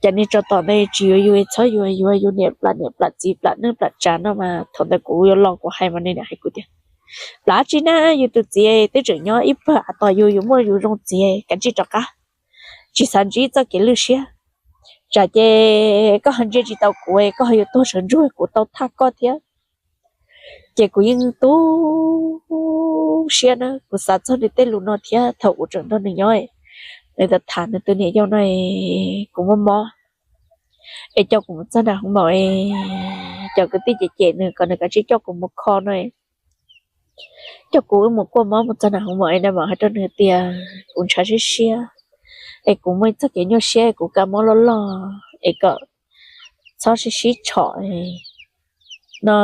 cas niag tsov tom ntawd tsis yuav yus, txhob yuav, yuav yus niam plam niam plam txiv plam neej plam tsav no mas thaum ntawd kuv yuav los kuv hais mas nws niam hais kuv tias, plam tsi na, yus tus txiv twb tseem nyob ib pawg av tos yus, yus muaj yus zoo txiv, kav tsij rov qab, tsis xav ntsib txoj kev lwj siab. Tsam ces koj ho ntsia tsis tau kuv, koj ho yuav tuag sawv ntsug, kuv tau thaj koj thiab. Ces kuv yeej tu siab na, kuv xav txog nws tej lus no thiab thaum kuv tseem nrog nws nyob, nws tham nws tus niam yau no, kuv muaj mob es coj kuv mus txog nram hoo maum, cov kwv tij cem cem nws kom nws kav tsij coj kuv mus kho no, coj kuv wb mus kuaj mob mus txog nram hoo maum es nais maum hais rau nws tias kuv ntshav siab siab es kuv muaj ib txoj kev nyuaj siab es kuv kab mob loj loj es kom txhob sib sib tshom no,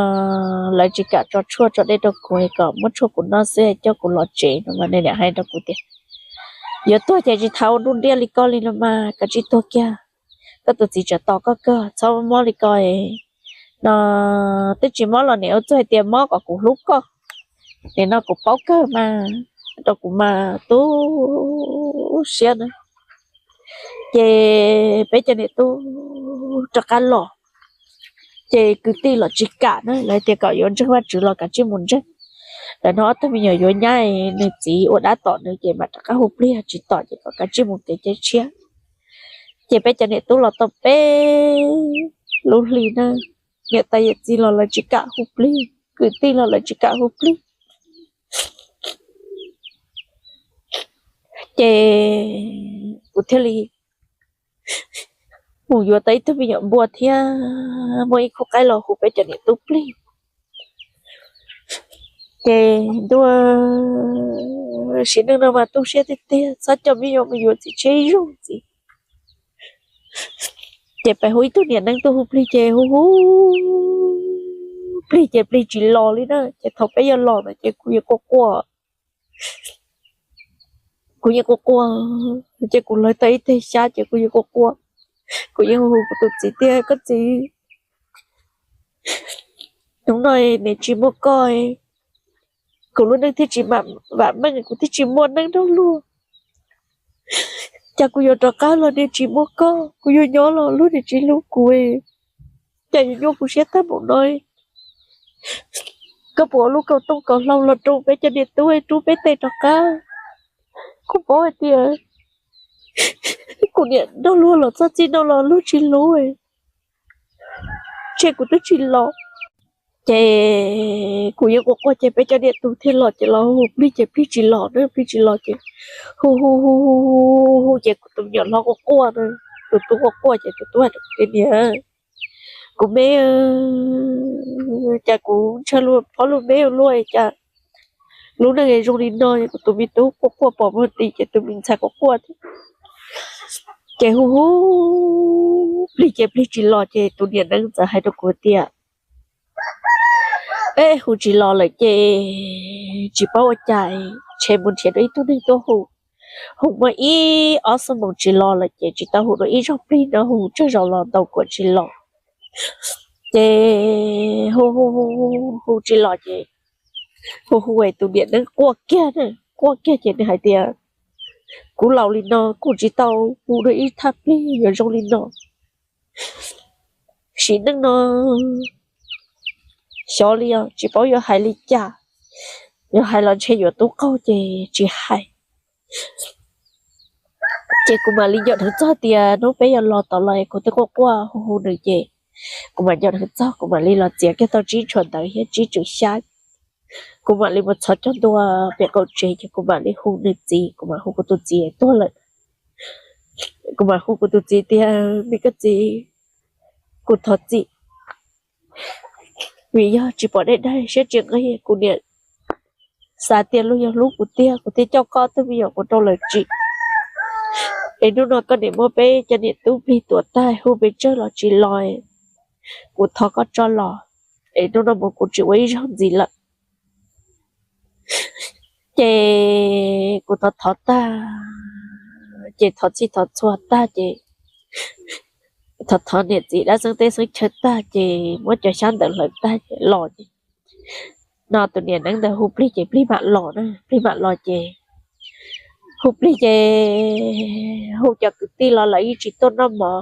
lawv tsis kam tso tshuaj tso dej rau kuv es kom muab tshuaj kuv noj xwb es coj kuv los tsev no mas nws niam hais rau kuv tias yuav tuag ces tsis txhob ua nruj nriaj li koj li no mas kav tsij tuag kiag, koj tus txiv tseem tos koj kawg, txhob mob li ko no. Twb tsis mob los niam ua txuj hais tias mob kom kuv hlub koj, nim no kuv paub kawg mas, rau kuv mas tu siab na. Ces peb cov niam tub rov qab los, ces kwv tij los tsis kam na, lawv tias kom yuav ntseeg Vajtswv los kav tsij mus ntseeg. Lawv no ob tug me nyuam yuav nyab, nws txiv ua dab tom nws ces mam rov qab hu plig, tsis tom ces kom kav tsij mus kev cai tshiab. Ces peb cov niam tub los tau peb lub hli na, niam tais yawm txiv los lawv tsis kam hu plig, kwv tij los lawv tsis kam hu plig. Ces kuv thiaj li mus yuav tau ib tug me nyuam npua thiab muaj ib khub qaib los hu peb cov niam tub plig. Ces ntuj, sim neej no mas tu siab tiag tiag, txhob coj me nyuam mus yuav txiv tshiab ib zaug ntxiv. Ces peb hu ib tug niam neeb tuaj hu plig ces hu hu plig ces plig tsis los li na. Ces thaum peb yuav los ntawd ces kuv yeej quaj quaj, kuv yeej quaj quaj, ces kuv lawv tau ib teg xyab ces kuv yeej quaj quaj. Kuv yeej hu hu kuv tus txiv tias koj txiv, hnub no niam tsis muaj koj, kuv lub neej thiaj tsis vam meej, kuv thiaj tsis muaj neej nrog luag. Cas kuv yuav rov qab los niam tsis muaj koj, kuv yuav nyob los luag niam tsis hlub kuv, cas yuav nyuaj kuv siab tag npaum no. Koj puas ua lub kaus tooj kaus hlau los rau peb cov niam tub rub peb tes rov qab. Kuv paub hais tias kuv niam nrog luag los txog txij no los luag tsis hlub, tseg kuv twb tsis los. Ces kuv yeej quaj quaj ces peb cov niam tub thiaj los ces los hu plig ces plig tsis los na, plig tsis los ces hu hu hu hu hu ces kuv tus me nyuam hlob quaj quaj na, tus tub quaj quaj ces tus tub hais rau kuv tias niam, kuv me, cas kuv ntshaw luag phob luag me luaj cas lub neej zoo li no. Kuv tus me tub quaj quaj pom muag ti ces tus me ntxhais quaj quaj thiab. Ces hu hu plig ces plig tsis los ces tus niam neeb txawm hais rau kuv tias, eb, hu tsis los lawm ces tsis paub ua cas, ntshe mus nrhiav dua ib tug neeg tuaj hu. Hu muaj ib ob xuab moos tsis los lawm ces tsis tau hu dua ib zaug plig no, hu tsawg zaus los ntau kuam tsis los. Ces hu hu hu hu tsis los ces Hu hu es tus niam neeb quaj kiag, quaj kiag ces nws hais tias, kuv laus li no kuv tsis tau hu dua ib thaj plig yuav zoo li no. Sim neej no xyov li os, tsis paub yuav hais li cas. Yuav hais los ntshe yuav tub qaug ces tsis hais. Ces kuv mam li nco dheev txog tias hnub peb yuav los tom los kuv twb quaj quaj hu hu nws ces kuv mam nco dheev txog kuv mam li los txiav kiag tau tsib tshuaj ntawd thiab tsib tswm xyab. Kuv mam li mus txhos caug ntua pem qaum tsev ces kuv mam li hu nws txiv, kuv mam hu kuv tus txiv tuag lawm. Kuv mam hu kuv tus txiv tias, me koj txiv, kuv thov txim, vim yog tsis pom dej daig siab tsis nqig, kuv niam xav tias luag yog hlub kuv tiag kuv thiaj coj koj tus me nyuam kuv rau lawv tsim. Es hnub no koj niam muab peb cov niam tub plig tuam tag hu pes tsawg los tsis los, kuv thov koj tso los, es hnub no mus kuv tsis ua ib zaug ntxiv lawm. Ces kuv thov thov tag, ces thov txhij thov txhua tag ces thov thov niam txiv dab xeeb teb xeeb chaw tag ces muab cov xyab ntawd hlawv tag ces los ces no tus niam neeb ntawd hu plig ces plig mam los na, plig mam los ces hu plig ces hu cov kwv tij los lawv yeej tsis tuaj noj mov.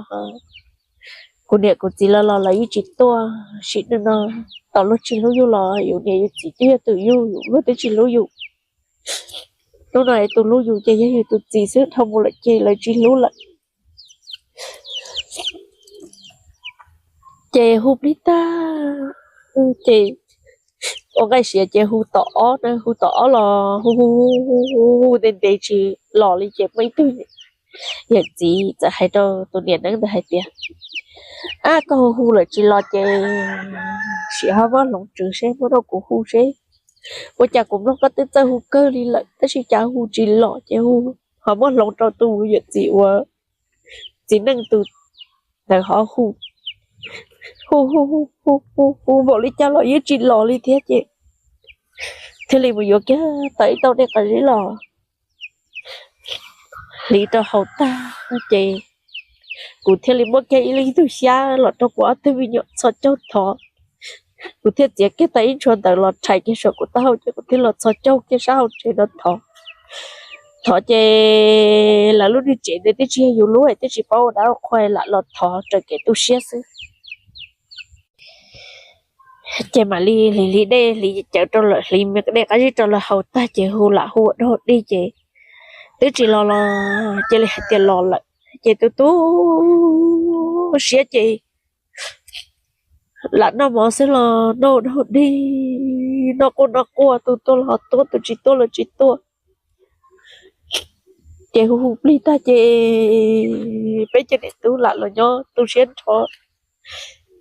Kuv niam kuv txiv los los lawv yeej tsis tuaj. Sim neej no tau luag tsis hlub yus los yus niam yus txiv twb yog tus yug yus, luag twb tsis hlub yus. Hnub no es tus hlub yus ces yog yus tus txiv xwb, dhau mus lawm ces lawv tsis hlub lawm. Ces hu plig tag ces ua nqaij siav ces hu tom ob na, hu tom ob los hu hu hu hu ntev ntev tsis los li ces muaj ib tug yawm txiv txawm hais rau tus niam neeb ntawd hais tias, ab, koj hu hu lawm tsis los ces sim ho muab hloov tswv seb, muab rau kuv hu seb ua cas kuv mloog koj twb txawj hu kawg li lawm tab sis cas hu tsis los ces hu, ho muab hloov rau tus yawm txiv uas txiv neej tus ntawd ho hu hu hu hu hu hu npaum li cas los yeej tsis los li thiab ces thiaj li mus yuav kiag tau ib tauj dej qab zib los hliv rau haus tag ces kuv thiaj li muab kiag ib leeg tug xyab los rau kuv ob tug me nyuam txhos caug thov. Kuv thiaj txiav kiag tau ib ntshua ntawd los rhais kiag saum kuv taub hau ces kuv thiaj los txhos caug kiag sab hauv tsev no thov. Thov ces lawv lub niag tsev ntawd twb tsis yog yus lub, twb tsis paub ua dab ua qhua, lam los thov raws kev tu siab xwb. Ces mam li hliv hliv dej hliv cawv rau lawv, hliv dej qab zib rau lawv haus tag ces hu lam hu ua dog dig ces twb tsis los los cia li hais tias los lawm ces tu tu siab ces lam noj mov xwb los noj ua dog dig, noj quaj noj quaj, tus tuaj los ho tuaj, tus tsis tuaj los tsis tuaj. Ces hu hu plig tag ces peb cov niam tub lam los nyob tu siab nrho.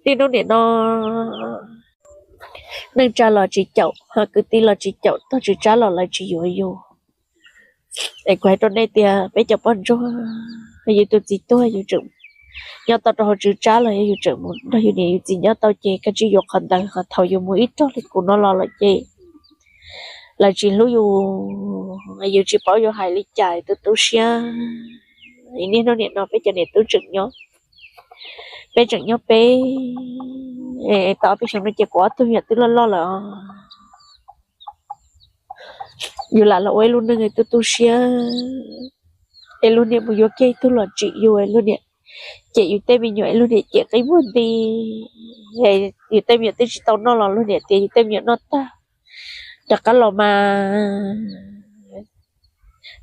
Niaj hnub nim no neej tsa los tsis caum, ho kwv tij los tsis caum, tog tswv tsab los lawv tsis yuav yus. Es kuv hais rau nej tias peb cov poj ntsuag, yus tus txiv tuag yus tseem nyob tau rau hauv tswv tsab los yog yus tseem mus nrog yus niam yus txiv nyob tau ces kav tsij yuav qhov ntawd, ho thaum yus mus ib rog li kuv no los lawm ces lawv tsis hlub yus, yus tsis paub yuav hais li cas, tu tu siab. Niaj hnub nim no peb cov niam tub tseem nyob, peb tseem nyob peb, tau ob peb xyoos no ces kuv ob tug me nyuam twb loj loj lawm. Yus lam los ua ib lub neej tu tu siab, es luag niam mus yuav kiag ib tug los tsim yus, luag niam cem yus tej me nyuam, luag niam cem qi muag nti, yus tej me nyuam twb tsis tau noj los luag niam tias yus tej me nyuam noj tag, rov qab los mas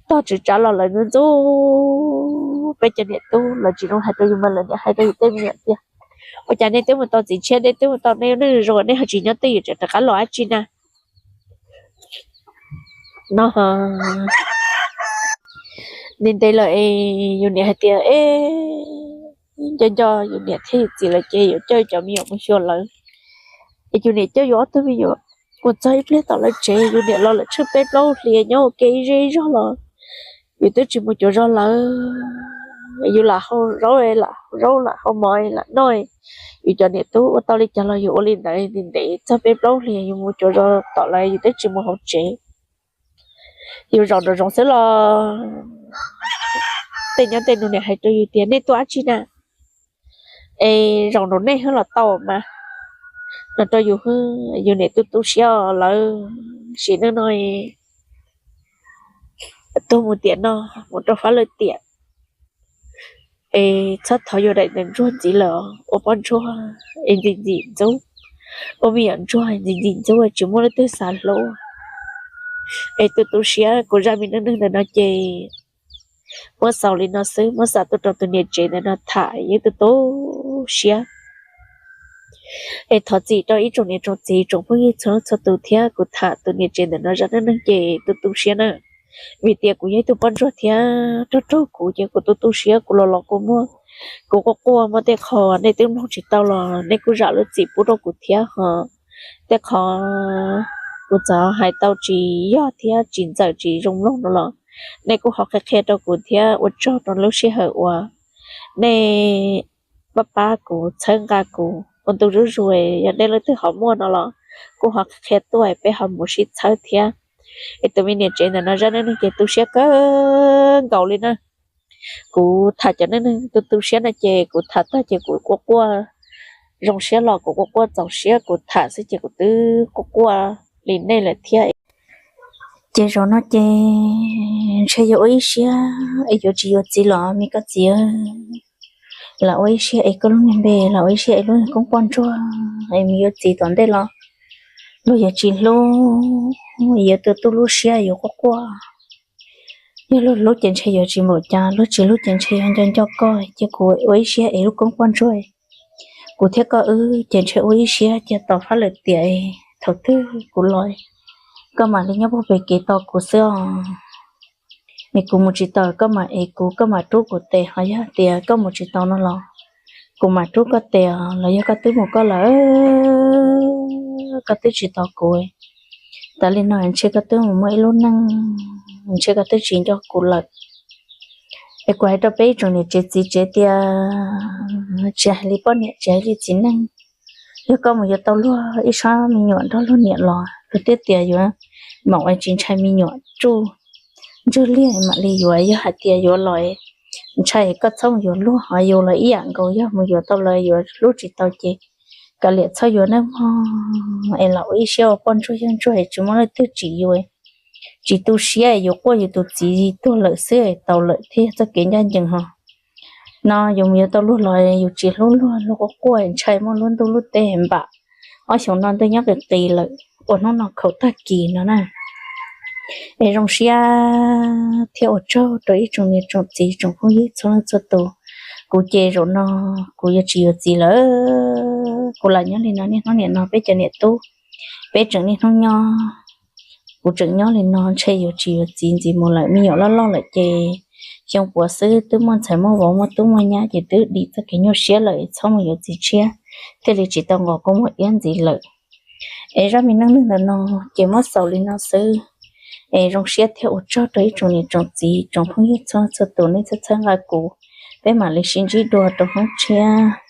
tog tswv tsab los lawv ntxub ntxub. Peb cov niam tub lawv tsis zoo hais rau yus mas lawv niam hais rau yus tej me nyuam tias, ua cas nej twb mus tau txiv tshiab, nej twb mus tau nej neej zoo, nej ho tsis nyob twj ywm tseem rov qab los dab tsi na? No ntev ntev lawm es yus niam hais tias, e, nco nco yus niam thiab yus txiv lawv ces yuav coj cov me nyuam mus xyuas lawv. Es yus niam coj yus ob tug me nyuam mus txog ib pliag tom lawv tsev, yus niam los lawm tsheej peb plaub hlis nyob ua ke ib zej ib zog los yus twb tsis mus cuag zog lawv. Yus lam hau zaub, lam hau zaub lam hau mov lam noj, yus cov niam tub ua tau li cas los yus ua li ntawd. Ntev ntev txog peb plaub hlis yus mus cuag zog tom lawv, yus twb tsis mus hauv tsev. Yus zaum nraum zoov xwb los tej nyob tej nus niam hais rau yus tias, nej tuaj dab tsi na? Es zaum nraum nej xwb los tau mas, no rau yus, yus niam tu tu siab lawv Sim neej no tuag mus tiam no, mus rau fab lawm tiam, es txhob thov yuav daim ntawv ntsuag ntxiv lawm, ua poj ntsuag es ntxim ntxim ntxub, ua me nyuam ntsuag ntxim ntxim ntxub tsis muaj leej twg xav hlub. Es tu tu siab, kuv zaj me neej neeg ntawm no ces muab xaus li no xwb, muab xa tuaj rau tus niam tsev ntawm no tham yeej tu tu siab. Es thov txim rau ib tsoom niam tsoom txiv tsoom phooj ywg txhua leej txhua tus thiab, kuv tham tus niam tsev ntawm no zaj neej neeg ces tu tu siab na. Vim tias kuv yog ib tug poj ntsuag thiab, raug raug kuv ces kuv tu tu siab, kuv los los kua muag, kuv quaj quaj, muaj tej qho nej twb mloog tsis tau los nej kuj zam lub txim pub rau kuv thiab ho. Tej qho kuv txawm hais tau tsis yog thiab tsis ntxaws tsis zoo mloog no los nej kuj ho qhia qhia rau kuv thiab. Ua tsaug rau lub sij hawm uas nej pab pab kuv, txhawb nqa kuv ua ntu zuj zus. Yog nej leej twg ho muaj no los kuj ho qhia tuaj, peb ho mus sib txhawb thiab. Es tus me niam tsev ntawm no zaj neej neeg ces tu siab kawg nkaus li na. Kuv tham cov neej neeg tu tu siab no ces kuv tham tag ces kuv quaj quaj zoo siab los kuv quaj quaj txaus siab, kuv tham xwb ces kuv twb quaj quaj li nej lawm thiab. Ces zaum no ces ntshe yuav ua ib siab es yuav tsis yuav txiv los me koj txiv, lam ua ib siab es koj lub niag npe, lam ua ib siab es lub koob poj ntsuag es mus yuav txiv tom ntej los luag yuav tsis hlub, yuav tu tu lub siab yuav quaj quaj. Yog luag hlub ces ntshe yuav tsis npaum cas, luag tsis hlub ces ntshe yuav nco nco koj. Ces kuv ua ib siab es lub koob poj ntsuag, kuv thiab koj wb ces ntshe ua ib siab cia tos fab lawm tiam, thaum twg kuv los koj mam li nyob puag pem kev tos kuv xwb os. Es kuv mus tsis tau koj mam es kuv, koj mam rub kuv tes, ho yog tias koj mus tsis tau no los kuv mam rub koj tes os. Los yog koj twb mus koj lawm, koj twb tsis tos kuv, tas li no ntshe koj twb mus muaj ib lub neej, ntshe koj twb tsis nco kuv lawm. Es kuv hais rau peb ib tsoom niam tsev txiv tsev tias tsis hais li poj niam tsis hais li txiv neej, yog koj mus yuav tau luag ib sab me nyuam nrog luag niam los luag thiaj tias yuav mam ua tsis ntshai me nyuam tsuj ntswg liag mam li yuav. Yog hais tias yuav los ntshai koj txhob mus yuav luag, ho yus los ib yam nkaus, yog mus yuav tau lawv yuav hlub tsis tau ces kav liam txhob yuav nawb mog. Es los ua ib siab ua poj ntsuag yawg ntsuag es tsis muaj leej twg tsim yus, tsis tu siab, yus quaj yus tus txiv tuag lawm xwb tau lawm thiaj yog txoj kev ncaj ncees ho. No yus mus yuav tau luag los yus tsis hlub luag, luag quaj quaj ntshai muaj lub ntuj lub teb npam, ob xyoos no ntuj nyob qis qis lawm, ua hnub no khaum tag kis no na. Es zoo siab thiab ua tsaug rau ib tsoom niam tsoom txiv tsoom phooj ywg txhua leej txhua tus. Kuv ces zaum no kuv yuav tsis yuav txiv lawm, kuv lam nyob li no niaj hnub niam no peb cov niam tub, peb tseem niaj hnub nyob, kuv tseem nyob li no ntshe yuav tsis yuav txiv ntxiv mus lawm. Me nyuam loj loj lawm ces xyoo puav xwb twb muaj ntxhais muaj vauv muaj tub muaj nyab ces twb dim txoj kev nyuaj siab lawm, txhob mus yuav txiv tshiab thiaj li tsis tau nqos kua muag iab ntxiv lawm. Es zaj me neej neeg ntawm no ces muab xaus li no xwb. Es zoo siab thiab ua tsaug rau ib tsoom niam tsoom txiv tsoom phooj ywg txhua txhua tus nej txhawb txhawb nqa kuv, peb mam li sib ntsib dua rau hnub tshiab.